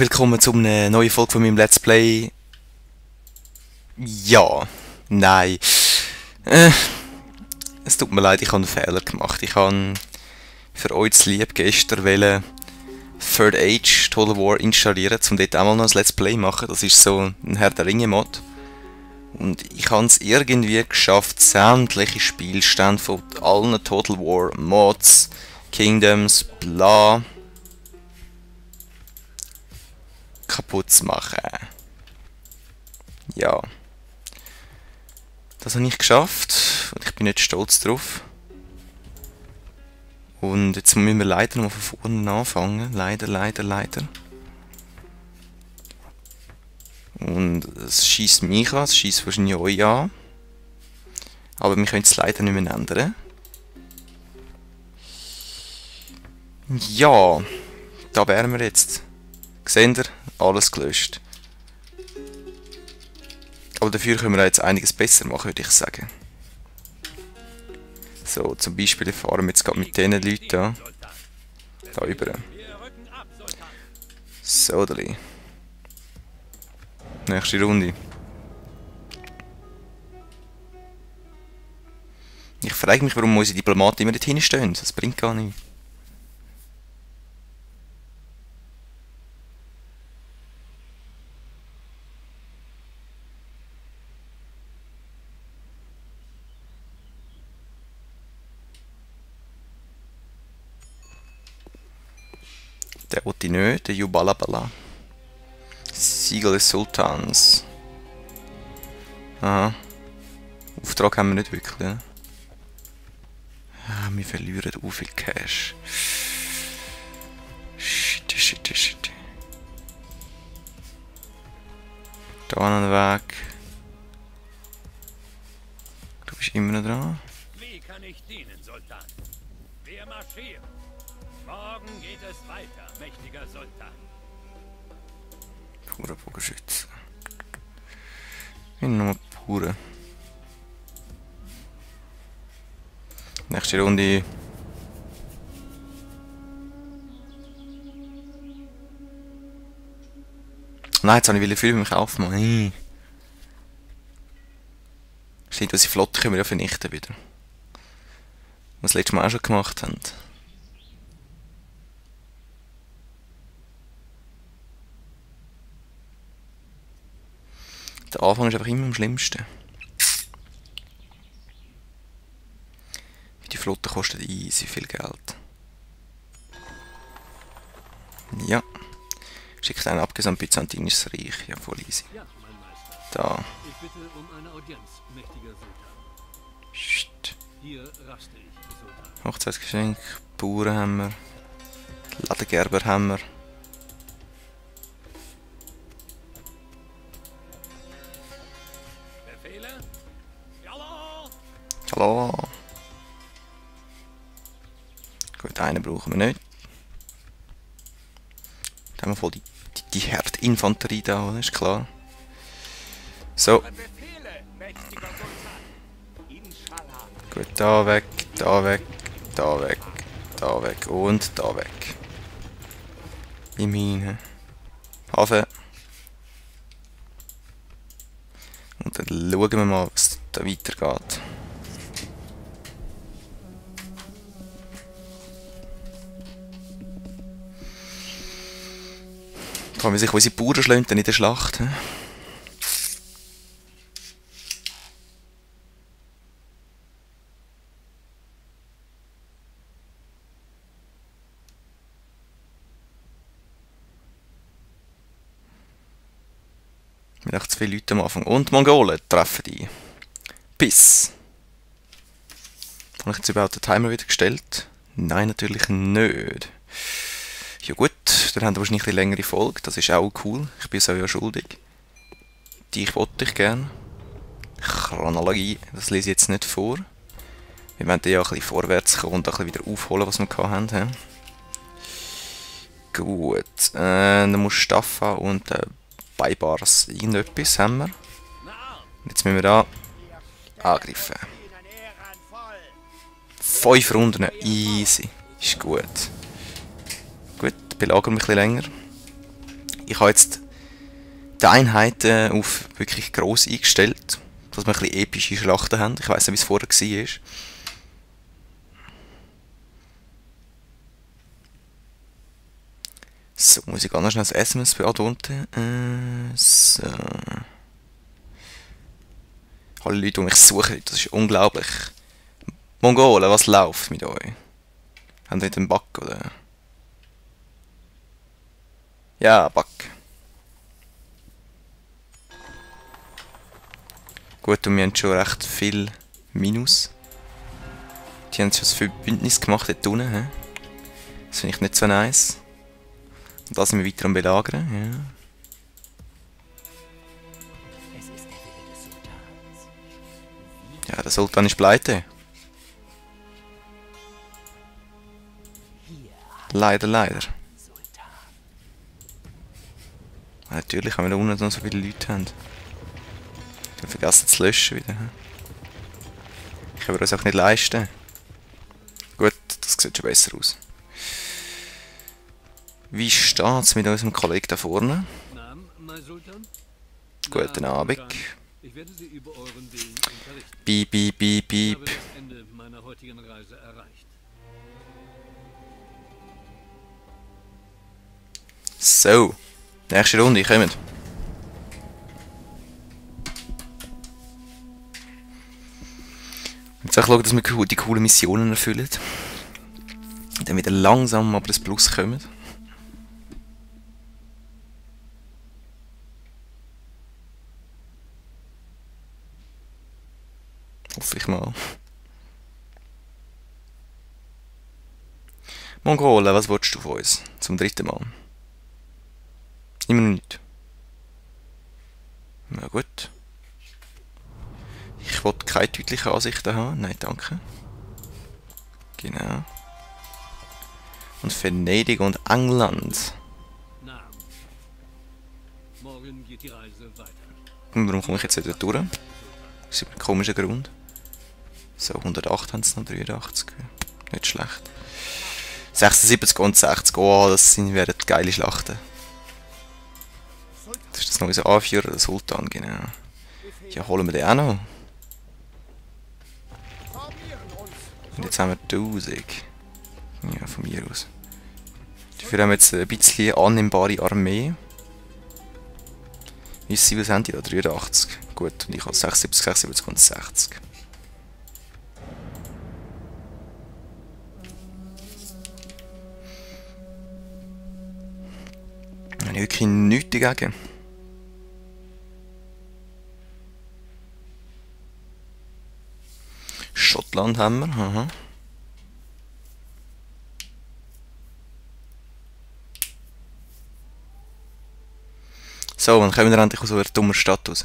willkommen zu einer neuen Folge von meinem Let's Play. Ja, nein. Es tut mir leid, ich habe einen Fehler gemacht. Ich habe für euch zu lieb gestern Third Age Total War installieren, um dort auch mal noch ein Let's Play zu machen. Das ist so ein Herr der Ringe-Mod. Und ich habe es irgendwie geschafft, sämtliche Spielstände von allen Total War Mods, Kingdoms, bla, kaputt zu machen. Ja. Das habe ich geschafft und ich bin nicht stolz drauf. Und jetzt müssen wir leider noch von vorne anfangen. Leider. Und es schießt mich an, es schießt wahrscheinlich euch an. Aber wir können es leider nicht mehr ändern. Ja, da wären wir jetzt. Seht ihr? Alles gelöscht. Aber dafür können wir jetzt einiges besser machen, würde ich sagen. So, zum Beispiel fahren wir jetzt gerade mit diesen Leuten da rüber. So, Dali. Nächste Runde. Ich frage mich, warum unsere Diplomaten immer dort hinten stehen. Das bringt gar nichts. Der wollte ich nicht, der Jubalabala. Siegel des Sultans. Aha. Auftrag haben wir nicht wirklich, ne? Ah, wir verlieren auch viel Cash. Shit. Da an den Weg. Du bist immer noch dran. Wie kann ich dienen, Sultan? Wir marschieren. Morgen geht es weiter, mächtiger Sultan. Purer Bogenschütze. Nochmal pure. Nächste Runde. Nein, jetzt habe ich viel beim Kaufen, Mann. Stimmt, unsere Flotte können wir ja vernichten wieder. Was wir letztes Mal auch schon gemacht haben. Der Anfang ist einfach immer am schlimmsten. Die Flotte kostet easy viel Geld. Ja. Schickt einen abgesandten byzantinisches Reich. Ja, voll easy. Ja, mein Meister. Da. Ich bitte um eine Audienz, mächtiger Sultan. Psst. Hier raste ich, Sultan. Hochzeitsgeschenk. Bauern haben wir. Ladengerber haben wir. Befehle? Jalla! Hallo. Gut, einen brauchen wir nicht. Dann haben wir voll die Herdinfanterie da, oder? Ist klar. So. Befehle, mächtiger Sultan. Inshallah. Gut, da weg und da weg. Immerhin. Hafen. Und dann schauen wir mal, was da weitergeht. Vor allem, wie sich unsere Bauern schlöntern in der Schlacht. He? Wir haben zu viele Leute am Anfang. Und Mongolen treffen die. Piss. Habe ich jetzt überhaupt den Timer wieder gestellt? Nein, natürlich nicht. Ja gut, dann haben wir wahrscheinlich eine längere Folge. Das ist auch cool. Ich bin es auch ja schuldig. Die wollte ich gerne. Chronologie, das lese ich jetzt nicht vor. Wir wollen ja ein bisschen vorwärts kommen und ein bisschen wieder aufholen, was wir hatten. Gut, dann muss Staffa und Beibars irgendetwas haben wir. Jetzt müssen wir da angreifen. 5 Runden, easy. Ist gut. Gut, belagern wir ein bisschen länger. Ich habe jetzt die Einheiten auf wirklich gross eingestellt, dass wir ein bisschen epische Schlachten haben. Ich weiss nicht, wie es vorher war. So, muss ich ganz schnell das SMS beantworten. So. Alle Leute, die mich suchen, das ist unglaublich. Mongolen, was läuft mit euch? Haben ihr den Bug, oder? Ja, Bug. Gut, und wir haben schon recht viel Minus. Die haben schon das viel Bündnis gemacht dort unten. He? Das finde ich nicht so nice. Und da sind wir weiter am Belagern. Ja. Ja, der Sultan ist pleite. Leider, leider. Ja, natürlich, wenn wir da unten noch so viele Leute haben. Ich habe vergessen zu löschen wieder. Ich kann mir das auch nicht leisten. Gut, das sieht schon besser aus. Wie steht es mit unserem Kollegen da vorne? Guten Abend. Ich werde Sie über euren Willen unterrichten. Piep, piep, piep, piep. Ich habe das Ende meiner heutigen Reise erreicht. So, nächste Runde, kommt. Jetzt auch schauen, dass wir die coolen Missionen erfüllen. Dann wieder langsam aber das Plus kommt. Hoffe ich mal. Mongolen, was willst du von uns? Zum dritten Mal. Immer noch nicht. Na gut. Ich wollte keine deutlichen Ansichten haben. Nein, danke. Genau. Und Venedig und England. Namen. Morgen geht die Reise weiter. Und warum komme ich jetzt wieder durch? Das ist ein komischer Grund. So, 108 haben es noch, 83. Nicht schlecht. 76 und 60. Oh, das werden geile Schlachten. Das ist das neue Anführer, der Sultan, genau. Ja, holen wir den auch noch. Und jetzt haben wir 1000. Ja, von mir aus. Dafür haben wir jetzt ein bisschen annehmbare Armee. Wie viel haben die da? 83. Gut, und ich habe 76, 76 und 60. Ich habe wirklich nichts dagegen. Schottland haben wir, aha. So, dann kommen wir endlich aus so einer dummen Stadt raus.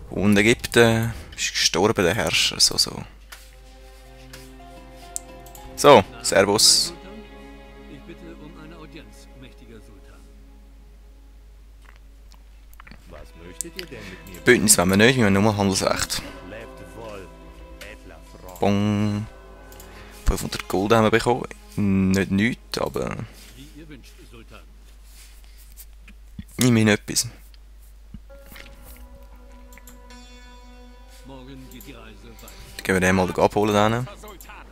Und Ägypten ist gestorben, der Herrscher, so. So, Servus. Ich bitte um eine Audienz, mächtiger Sultan. Was möchtet ihr denn mit mir? Bündnis wollen wir nicht, wir haben nur Handelsrecht. Lebt wohl, edler Freund. Bong. 500 Gold haben wir bekommen. Nicht nichts, aber Wie ihr wünscht, Sultan. immerhin etwas. Morgen geht die Reise weiter. Dann gehen wir den mal abholen. Dann. Sultan.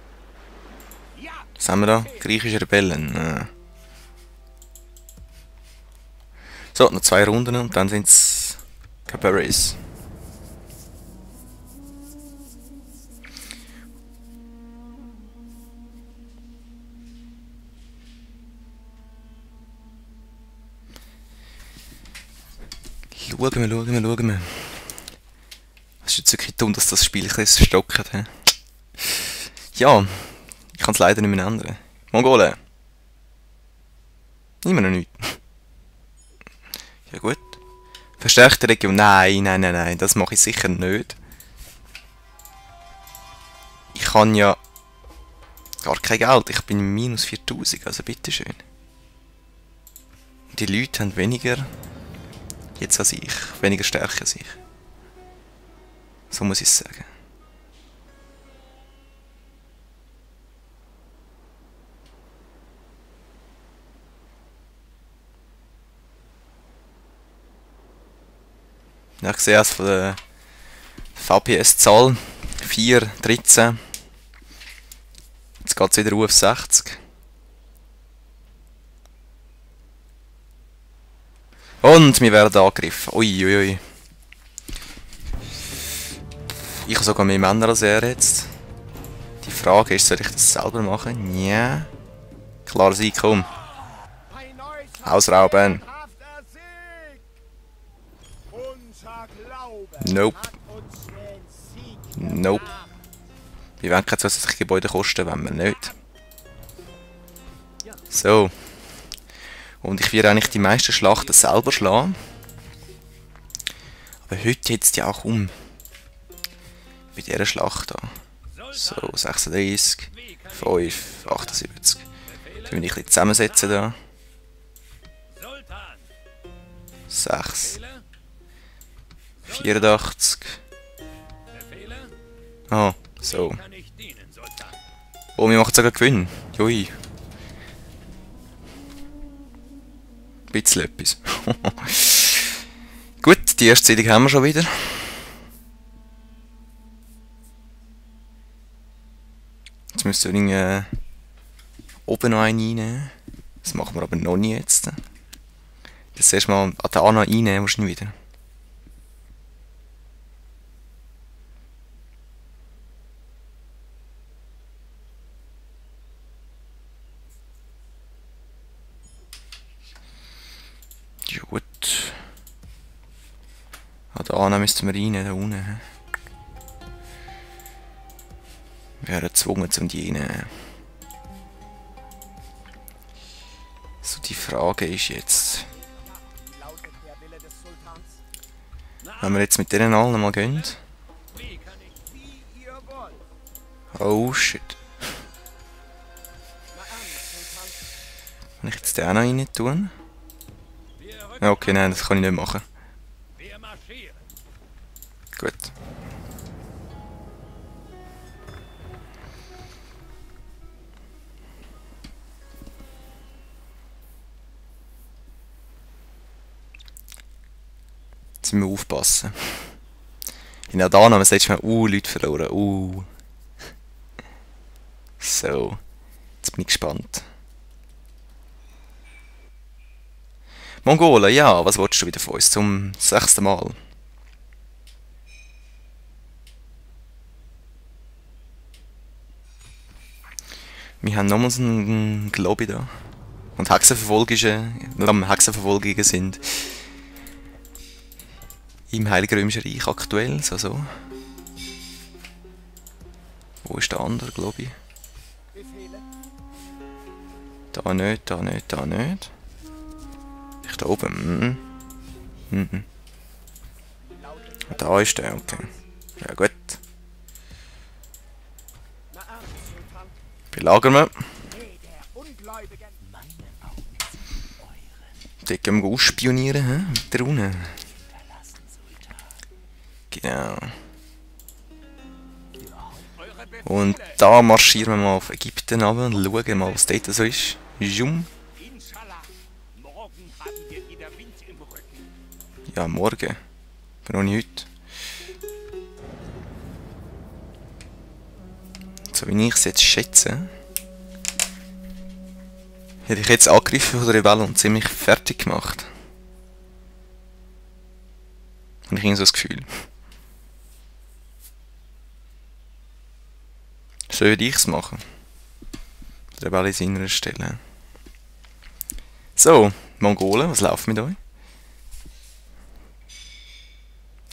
Ja, Was haben wir da? Griechische Rebellen. So, noch 2 Runden und dann sind es Cabarets. Schauen wir. Es ist jetzt wirklich dumm, dass das Spiel ein bisschen stockt. He? Ja, ich kann es leider nicht mehr ändern. Mongolen. Immer noch nicht. Ja gut. Verstärkte Region. Nein, das mache ich sicher nicht. Ich habe ja gar kein Geld. Ich bin minus 4000, also bitteschön. Die Leute haben weniger jetzt als ich. Weniger Stärke als ich. So muss ich es sagen. Ja, ich sehe es von der VPS-Zahl 4,13. Jetzt geht es wieder auf 60. Und wir werden angegriffen. Uiuiui. Ui. Ich habe sogar mehr Männer als er jetzt. Die Frage ist, soll ich das selber machen? Ja. Klares Einkommen. Ausrauben. Nope. Nope. Wir wollen keine zusätzlichen Gebäude kosten, wenn wir nicht. So. Und ich werde eigentlich die meisten Schlachten selber schlagen. Aber heute jetzt ja auch um. Bei dieser Schlacht da. So, 36, 5, 78. Dann will ich ein bisschen zusammensetzen da. 6, 84. Ah, so. Oh, wir machen sogar Gewinn. Jui. Ein bisschen etwas. Gut, die erste Siedlung haben wir schon wieder. Jetzt müssen wir irgendwie oben noch einen reinnehmen. Das machen wir aber noch nicht jetzt. Das erstmal Adana reinnehmen musst du nicht wieder. Gut. Adana müssten wir rein, da unten. Wir werden gezwungen zum Dienen. So, die Frage ist jetzt, wenn wir jetzt mit denen allen mal gehen. Oh shit. Kann ich jetzt den auch noch rein tun? Okay, nein, das kann ich nicht machen. Gut. Jetzt müssen wir aufpassen. In Adana haben wir das letzte Mal Leute verloren. So. Jetzt bin ich gespannt. Mongolen, ja, was willst du wieder von uns? Zum 6. Mal. Wir haben nochmals einen Globi da. Und Hexenverfolgungen sind im Heiligen Römischen Reich aktuell, so. Wo ist der andere Globi? Da nicht, da nicht, da nicht. Ich da oben. Da ist der, okay. Ja gut. Belagern wir. Dort gehen wir ausspionieren, mit der Rune. Genau. Und da marschieren wir mal auf Ägypten runter und schauen mal, was dort so ist. Jum. Ja, morgen. Aber noch nicht heute. So wie ich es jetzt schätze, hätte ich jetzt angegriffen von der Rebellen und ziemlich fertig gemacht. Habe ich irgendwie so das Gefühl. So würde ich es machen. Die Rebellen in seiner Stelle. So, Mongolen, was läuft mit euch?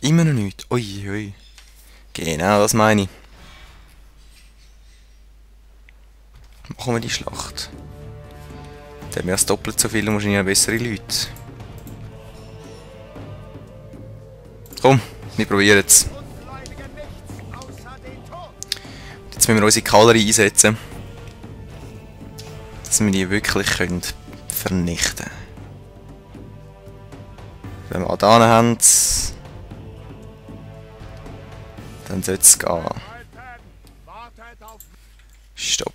Immer noch nichts. Ui, ui. Genau, das meine ich. Machen wir die Schlacht. Da haben wir erst doppelt so viele und wahrscheinlich bessere Leute. Komm, wir probieren es. Jetzt müssen wir unsere Kavallerie einsetzen. Dass wir die wirklich vernichten können. Wenn wir Adana haben. Dann sollte es gehen. Stopp.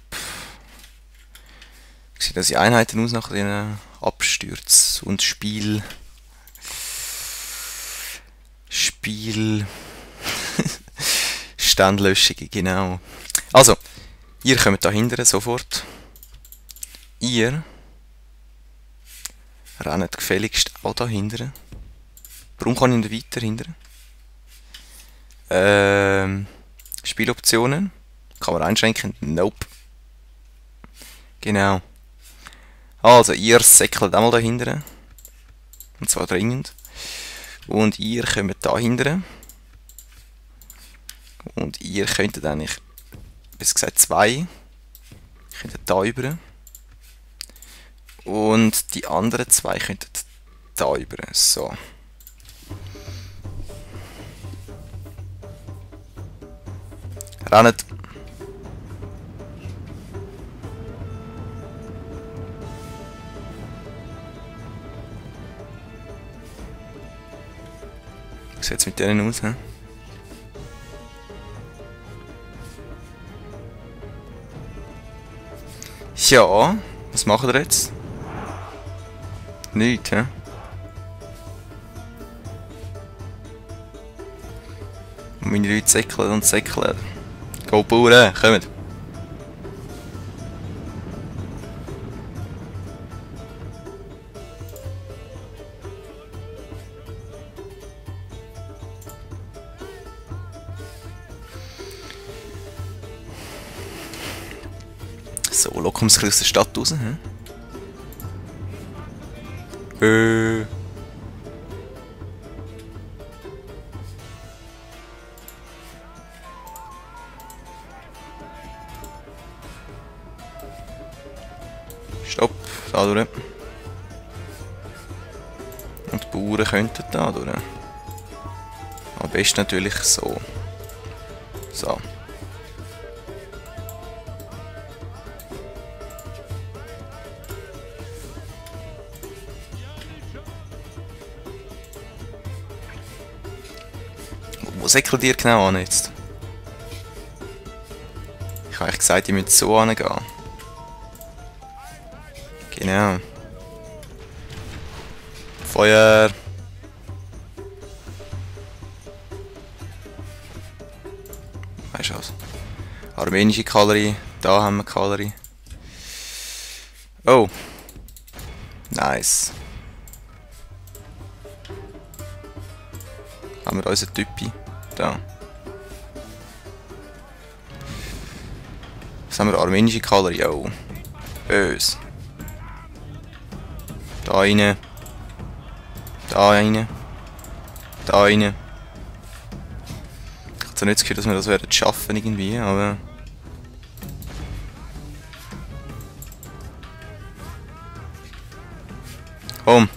Wie sieht das die Einheiten aus nach den Abstürz und Spiel. Standlöschungen, genau. Also, ihr kommt da hinten sofort. Ihr rennt gefälligst auch da hinten. Warum kann ich nicht weiter hinten? Spieloptionen. Kann man einschränken? Nope. Genau. Also, ihr säckelt einmal da hinten. Und zwar dringend. Und ihr kommt da hinten. Und ihr könntet eigentlich, besser gesagt 2, könntet da über. Und die anderen 2 könnten da über. So. Rennt. Wie sieht es mit denen aus? He? Ja, was machen wir jetzt? Nichts, hä? Und meine Leute säckeln und säckeln. Go Bauern, kommt! So, locken wir es aus der Stadt raus. Stopp, da durch. Und die Bauern könnten da durch. Am besten natürlich so. So. Wo säckelt ihr genau an jetzt? Ich habe euch gesagt, ihr müsst so angehen. Genau. Feuer! Weißt du was? Armenische Kavallerie. Da haben wir Kavallerie. Oh! Nice. Haben wir unseren Typi. Da. Was haben wir? Armenische Kavallerie. Oh. Böse. Da rein. Da rein. Da rein. Ich habe zwar nicht das Gefühl, dass wir das werden schaffen irgendwie, aber... Komm.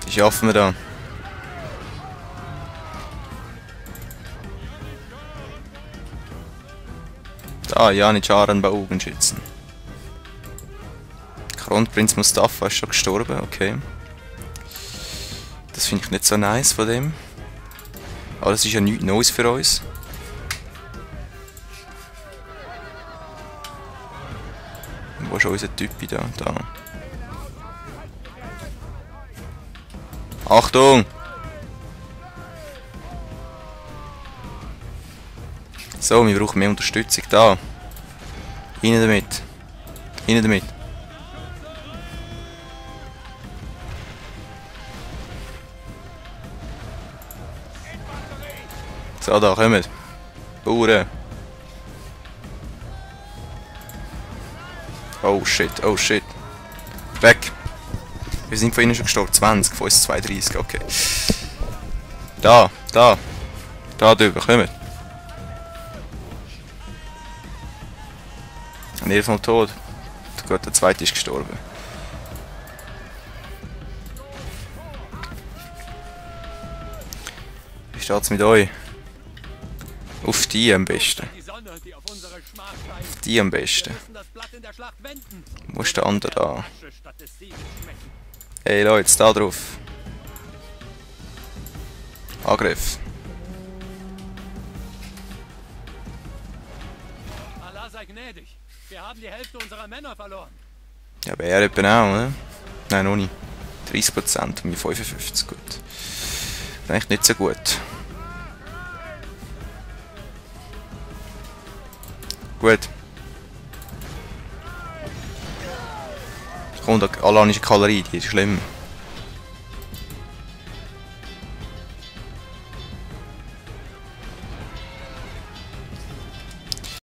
Die schaffen wir da. Da, Janitscharen Bogenschützen. Kronprinz Mustafa ist schon gestorben, okay. Das finde ich nicht so nice von dem. Aber das ist ja nichts Neues für uns. Wo ist unser Typi da? Da. Achtung! So, wir brauchen mehr Unterstützung. Da. Rein damit. Rein damit. So, da, kommt. Bauern. Oh shit, oh shit. Weg. Wir sind von ihnen schon gestorben. 20, von uns 32, okay. Da, da. Da drüber, kommt. Und ihr vom Tod. Gut, der zweite ist gestorben. Wie steht's mit euch? Auf die am besten. Auf die am besten. Wo ist der andere da? Hey Leute, da drauf. Angriff. Allah sei gnädig. Wir haben die Hälfte unserer Männer verloren. Ja, aber er eben auch, ne? Nein, noch nicht. 30% und mir 55, gut. Das ist eigentlich nicht so gut. Gut. Kommt alanische Kavallerie, die ist schlimm.